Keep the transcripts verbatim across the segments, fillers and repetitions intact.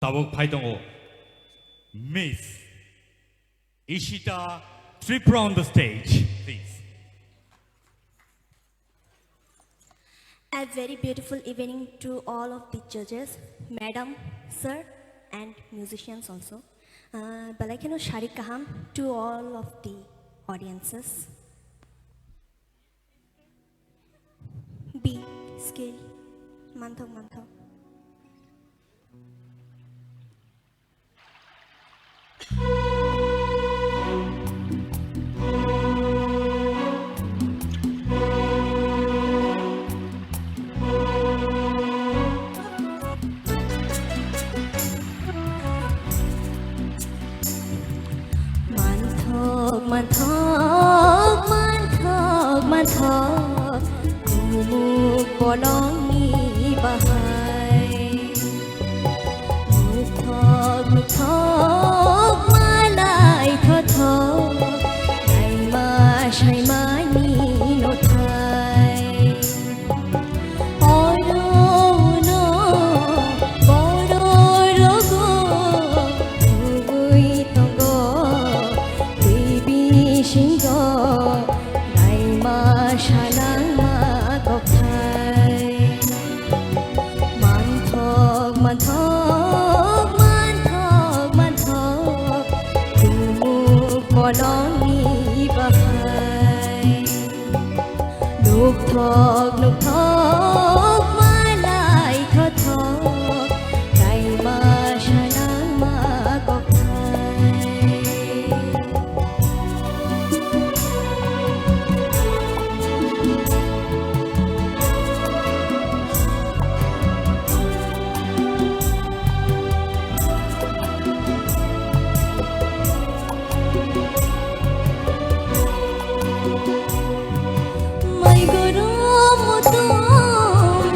Tabuk phai tongo Miss Ishita Tripura on the stage, please. A very beautiful evening to all of the judges, madam, sir, and musicians also. Uh, belai kheno sarik kaham to all of the audiences. B scale, manthok manthok. Manthok, manthok, manthok, manthok, kumuk bolongni bahai. Nukthok, nukthok, malai thothok, naima saimani nothai. Oro uno bororogo thubui tongo, twi bisingo naima sanangma kokthai. Manthok, manthok, manthok, manthok, kumuk bolongni bahai. Nukthok, nukthok, malai thothok, naima sanangma kokthai. Mai goro motom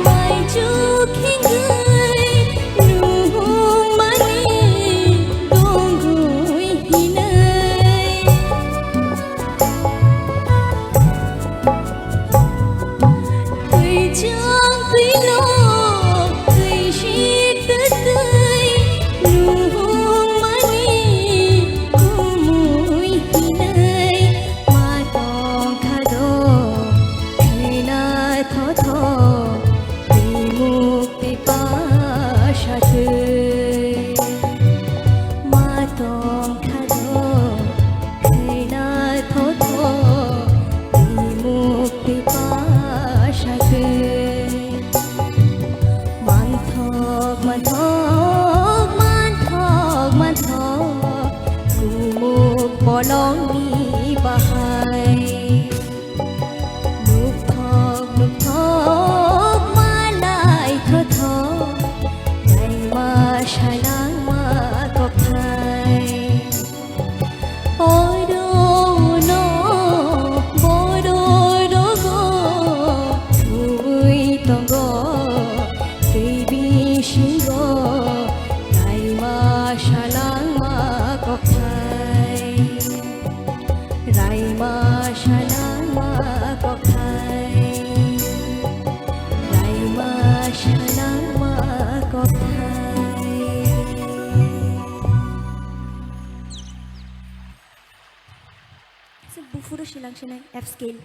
mai chuk hingwi nuhung mani dongwi hinai. Twi chang twi no twi sik twi twi nuhung mani kumui hinai. Ma tong kha do khaina thotho, twi muk twi pa sa thwi. Ma tong kha do khaina thotho, twi muk twi pa sa thwi. Manthok, manthok, manthok, manthok, kumuk bolongni bahai. Nukthok, nukthok, malai thothok, naima sanangma kokthai. Oro uno bororogo thubui tongo, twi bisingo naima sanangma kokthai. Raima sanangma kokthai, raima sanangma kokthai. Buphuru silang sinai F scale.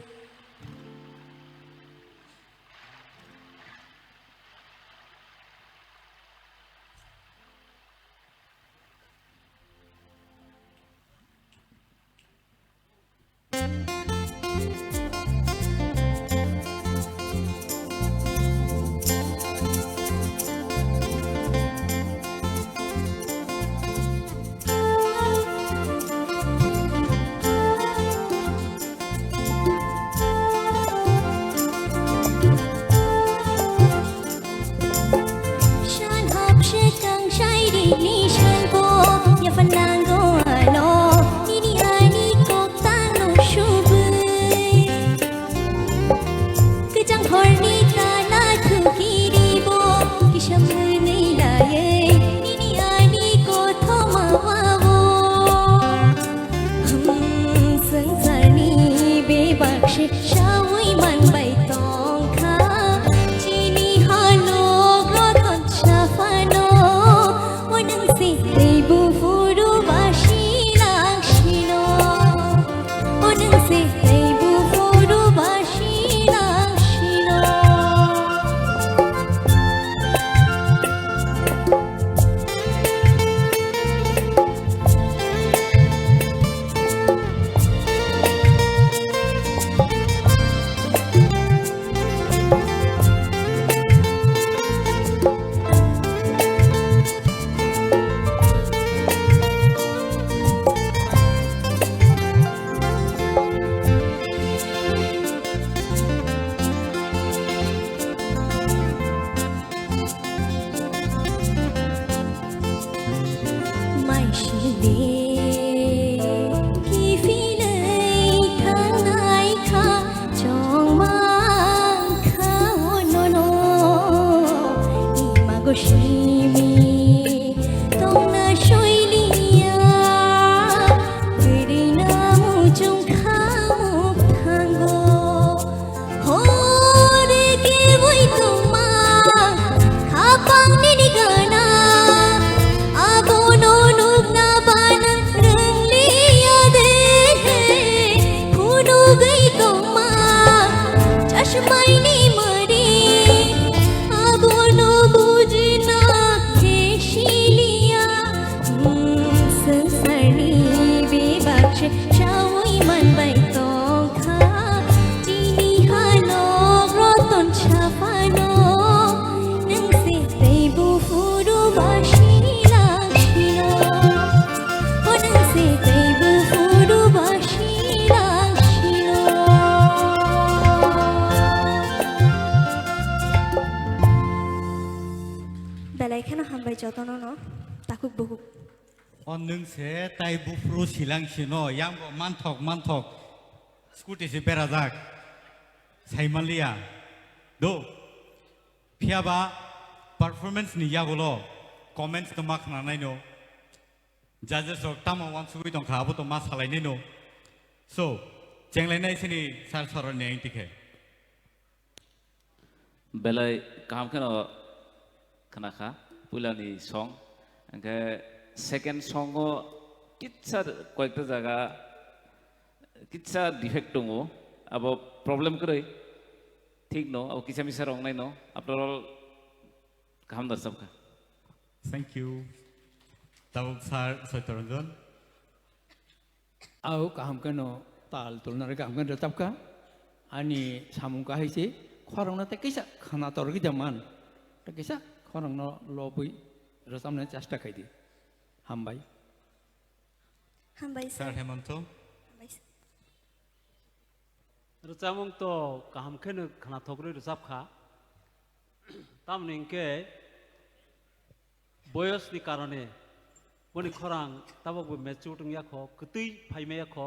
Sini kiphilwi thangnai kha, chongmang kha o nono. Imago simi tongna soiliya, kwrwina muchung kha mukthango. Hor keboi tongma, khapang nini gana, abono nukna bana rwngliya de. Phunugwi tongma, chashmaini mari, abono bujina khe siliya. Swngcharni bebak se chaui manbai tongkha, chini hanok roton saphano, nwng se tei buphuru basi langsino, o nwng se tei buphuru basi langsino. Belai kheno hambai jotono no, takhuk bukhuk. O nwng se tai buphuru silang sino, yang bo manthok manthok. Scooty se berajak. Saimanliya. Do. Phiyaba performance ni yagulo comments no ma khna naino. Judges rok tamo wansugwi tongkha, abo to ma salai naino. So, chenglai nai sini sir soroni ang tikhe. Belai kaham kheno khna kha puilani song. Hwnkhe second song o kitsa koyekta jaga kitsa defect tongo. Abo problem kwrwi. Thik no, abo kisa misa rong nai no. After all, kaham da sab kha. Thank you. Tabuk sir Satyaranjan. Au kaham kheno tal tulnari kaham kheno rwchapkha. Ani samung kahai se khorokno tei kisa khwna torgwi da man. Tei kisa khorokno lobwi rwchapnani chesta khaidi. Hambai. Hambai sir. Sir Hemanto. Hambai sir. Rwchapmung to kaham kheno khwnathok rwi rwchapkha. Tamoni hinkhe boyosni karone boni khorang tabukbo mature wngya kho, kwtwi phaimaya kho,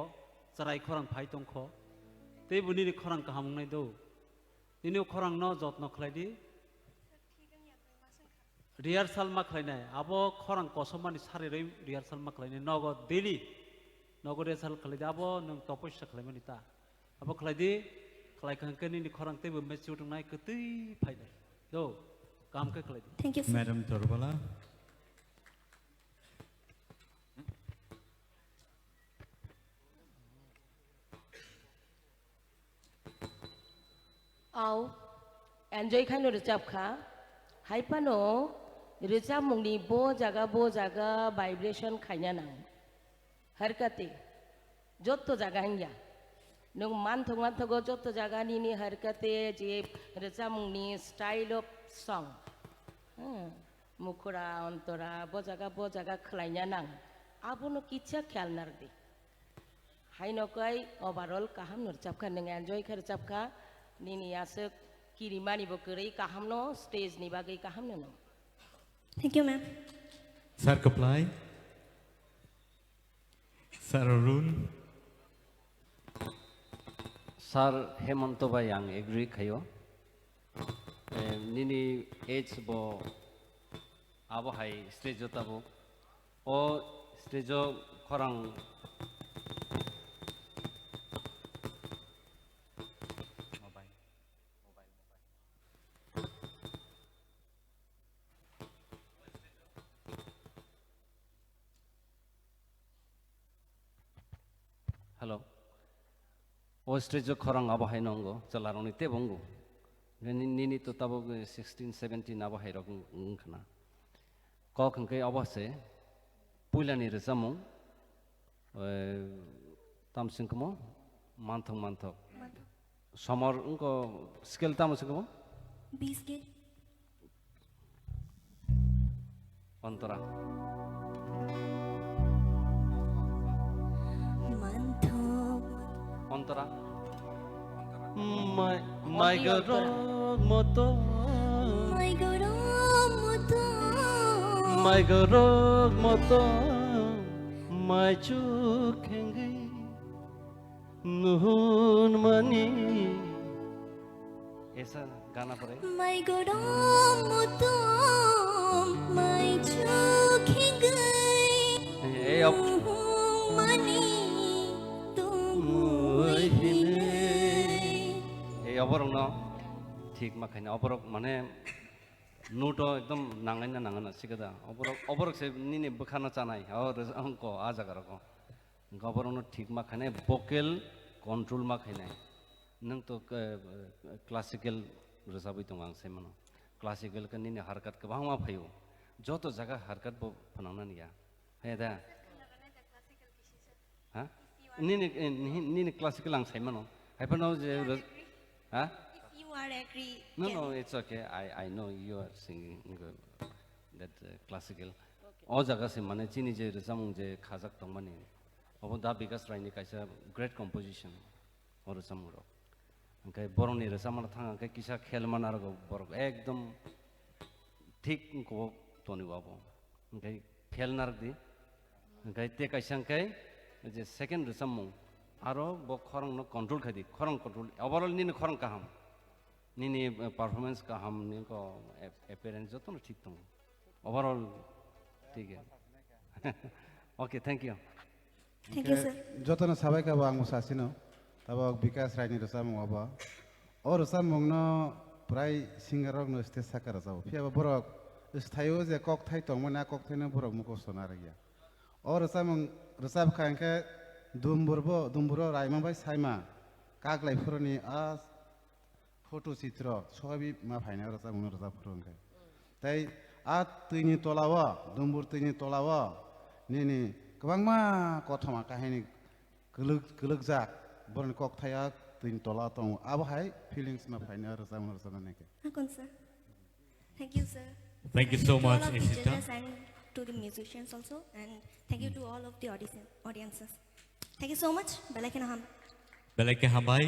chwrai khorang phai tong kho. Tei bo nini khorang kaham wngnai do. Nini o khorangno jotno khlai di. Rehearsal ma khlainai, abo khorang kosom mani sari rwi rehearsal ma khlainai, nogo daily, nogo rehearsal khlai di, abo nwng topossa khlaimani ta. Abo khlai di, khlai kha hwnkhe nini khorang teibo mature wngnai, kwtwi phainai. Do, kaham khe khlai di. Thank you, sir. Madam Torbala. Au, enjoy khaino rwchapkha. Haiphano rwchapmungni bo jaga, bo jaga vibration khaina nang. Harkati, jotto jaga hanya. Nwng manthok manthogo jotto jaga nini harkati je rwchapmungni style of song. Hmm, mukhura, ontora, bo jaga, bo jaga khlaina nang. Abono kitsa khayal narwdi. Haino kai overall kaham no rwchapkha, nwng enjoy khe rwchapkha, nini aswk kirimani bo kwrwi kaham no, stage ni bagwi kaham no nwng. Thank you, ma'am. Sir Kaplai. Sir Arun. Sir Hemanto bai ang agree khaio. Eh, nini age bo abo hai stage o tabuk. O stage o khorang Hello. O stage o khorang abo hai no wngo, chwla rok ni teibo wngo. Nini, nini to tabuk sixteen, seventeen abo hai rok wng, wng khna. Kok hwnkhe abo se puilani rwchapmung, eh, tam singkamo manthok manthok. Somor wngkha scale tamo se kwbang? B scale. Ontora. Manthok. Ontora. Mai, mai gorok moto. Mai gorok moto. Mai gorok moto. Mai chuk khengwi nuhun mani. Esa gana pore. Mai gorom mutum mai chuk khengwi Ei, ei, op- nuhun mani tungwi hinwi. Ei, oborokno thik ma khaina, oborok mane note o ekdom nangaina nangana sikada. Oborok, oborok se nini bwkhano chanai. O, rwjak-, ko, a jaga rogo. Hwnkhe oborokno thik ma khainai, vocal control ma khainai. Nwng to, eh, classical rwchabwi tongo ang sai mano. Classical khe nini harkat kwbangma phaio. Joto jaga harkat bo phwnagnani ya. He da? Ha? Nini, eh, nini, nini classical ang sai mano. Hai phano je rw-, ha? If you are agree, No, can no, it's okay. I, I know you are singing good. That, uh, classical. O jaga se mane chini je rwchapmung je khajak tongmani. Obo Da Bikas Rai ni kaisa great composition. O rwchapmung rok. Hwnkhe borokni rwchapmano thang hwnkhe kisa khel mana rok borok ekdom thik wngkho toni bo abo. Hwnkhe fail narwk di. Hwnkhe tei kaisa hwnkhe je second rwchapmung, aro bo khorangno control khai di, khorang control, overall nini khorang kaham, nini, eh, performance kaham, nini ko ap-, appearance jotono thik tongo, overall thik ya. Okay, thank you. Thank you, sir. Jotono sabai kabo ang bwsa sino. Tabok Bikas Raini rwchapmung obo. O rwchapmungno prai singer rokno stage saka rwchabo. Phiya ba borok sthaio je kokthai tongmani, a kokthaino borok mukhusto narwkya. O rwchapmung rwchapkha hwnkhe Dumburbo, Dumburo Raima bai Saima kaklai phuruni a photo chitro soibi ma phainai o rwchapmungno rwchap phuru hwnkhe. Tei a twini tolao, Dumbur twini tolao nini kwbangma kothoma kahini kwlwk-, kwlwkjak borokni kokthai a twini tolao tongo. Abo hai feelings ma phainai o rwchapmungno rwchapnani khe. Hakon sir. Thank you, sir. Thank you so much, Ishita. To all of the judges and to the musicians also, and thank you to all of the audition-, audiences. Thank you so much. Belai kheno ham. Belai khe hambai.